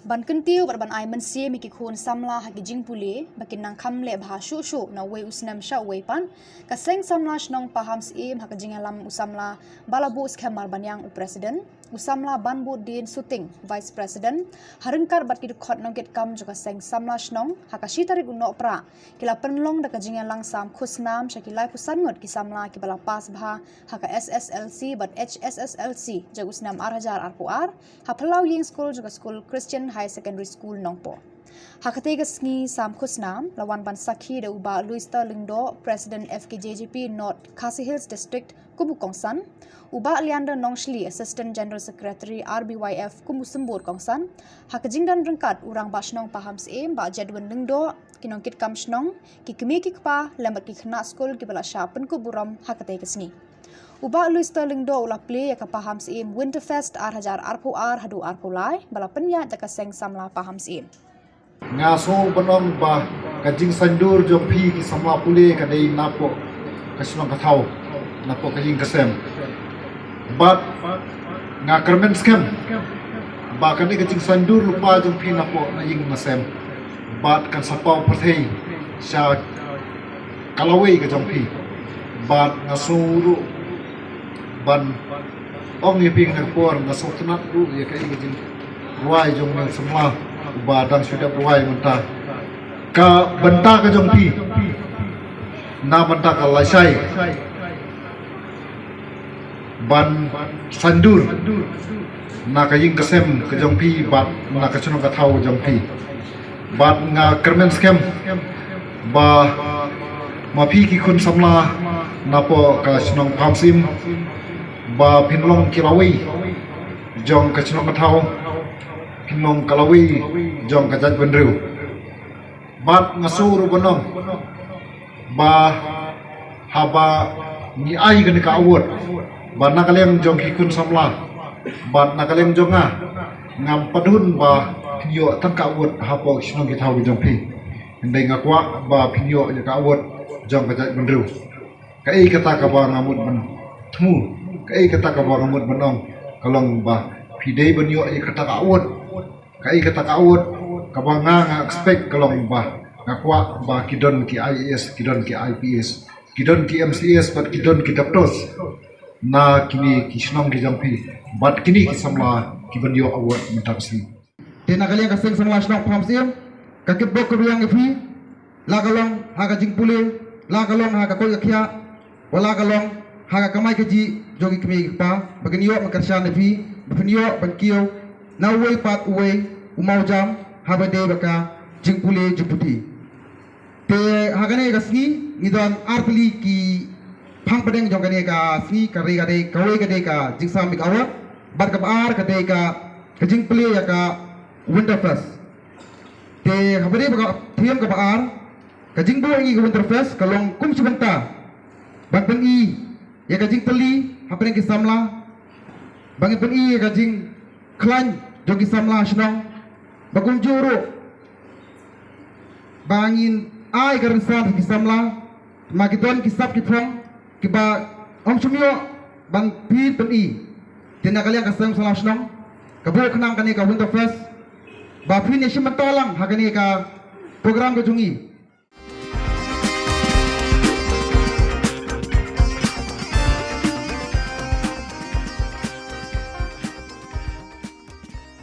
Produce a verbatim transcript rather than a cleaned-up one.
Ban kyntiew bad ban ai mynsiem ïa ki khun samla ha ki jingpule ba kin nang kham leh bha shuh shuh na uwei u snem sha uwei pat, ka Seng Samla Shnong Pahamsyiem ha ka jingïalam u samla Balabuh Skhem Marbaniang, u President, u samla Banbuddin Suting, Vice President, ha ryngkat bad ki dkhot nongkitkam jong ka Seng Samla Shnong, ha ka shi tarik u Nohprah, ki la pynlong da ka jingïalang sam khusnam sha ki laiphew san ngut ki samla kiba la pass bha ha ka S S L C bad H S S L C jong u snem ar hajar arphew ar, ha phyllaw ïing skul jong ka skul Christian High Secondary School Nongpoh. Ha katei ka sngi sam khusnam la wan ban sakhi da u Bah Luister Lyngdoh, President F K J G P North Khasi Hills District kum u kongsan, u Bah Leander Nongshli, Assistant General Secretary R B Y F kum u symbud kongsan, ha ka jingdon ryngkat u Rangbah Shnong Pahamsyiem Bah Jedwin Lyngdoh, ki nongkitkam shnong, ki kmie ki kpa lem bad ki khynnah skul kiba la shah pynkup burom ha katei ka sngi. U Bah Luister Lyngdoh u la plie ïa ka Pahamsyiem Winterfest ar hajar arphew ar haduh arphew lai ba la pynïaid da ka Seng Samla Pahamsyiem. Nga sngew ban ong ba ka jingsaindur jong phi ki samla pule ka dei napoh ka shnong ka thaw, napoh ka ïing ka sem. Bad nga kyrmen skhem ba kane ka jingsaindur lypa jong phi napoh na ïing na sem bad kan sa paw pyrthei sha ka lawei ka jong phi. Bad nga sngew ruh ban ong ïa phi, nga por nga sngewtynnat ruh ïa kaei ka jingrwai jong u samla uba dang shu dep rwai mynta. Ka bynta ka jong phi na bynta ka lashai ban saindur na ka ïing ka sem ka jong phi bad na ka shnong ka thaw ka jong phi. Bad nga kyrmen skhem ba ma phi ki khun samla napoh ka shnong Pahamsyiem ba phin long ki lawei jong ka shnong ka thaw, phin long ka lawei jong ka jaitbynriew. Bad nga sngew ruh ban ong ba haba ngi ai kane ka award ba na ka liang jong ki khun samla bad na ka liang jong nga, ngam pat hun ba phin ïoh tang ka award hapoh ki shnong ki thaw ki jong phi. Hynrei nga kwah ba phin ïoh ïa ka award jong ka jaitbynriew. Kaei kata kaba nga mut ban thmu, kaei kata kaba nga mut ban ong ka long ba phi dei ban ïoh ïa kata ka award. Kaei kata ka award kaba nga, nga expect ka long ba nga kwah ba ki don ki I A S, ki don ki I P S, ki don ki M C S bad ki don ki doctors na kine ki shnong ki jong phi bad kine ki samla ki ban ïoh award mynta ka sngi. Te na ka liang ka Seng Samla Shnong Pahamsyiem ka kyrpad ka biang ïa phi, la ka long ha ka jingpule, la ka long ha ka koit ka khiah, wat la ka long ha ka kamai kajih jong ki kmie ki kpa, ba kin ïoh ban kyrshan ïa phi, ba phin ïoh ban kiew na uwei pat uwei u mawjam haba dei bad ka jingpule jingputhi. Te ha kane ka sngi ngi don ar tylli ki phang pdeng jong kane ka sngi, ka dei, ka dei, kawei ka dei ka jingsam ïa ka award bad kaba ar ka dei ka, ka jingplie ïa ka Winterfest. Te haba dei ba ka theme kaba ar, ka jingbuh ïa ngi ka Winterfest ka long kum shi bynta ban pyni ïa ka jingtylli hapdeng ki samla, ban pyni ïa ka jingkhlaiñ jong ki samla shnong, ba kumjuh ruh ba ngin ai ka rynsan ha ki samla, ma ki don ki sap ki phong kiba ym shym ïoh ban phi pyni. Te na ka liang ka Seng Samla Shnong ka buh khnang kane ka Winterfest ba phin ïashim bynta lang ha kane ka program ka jong ngi.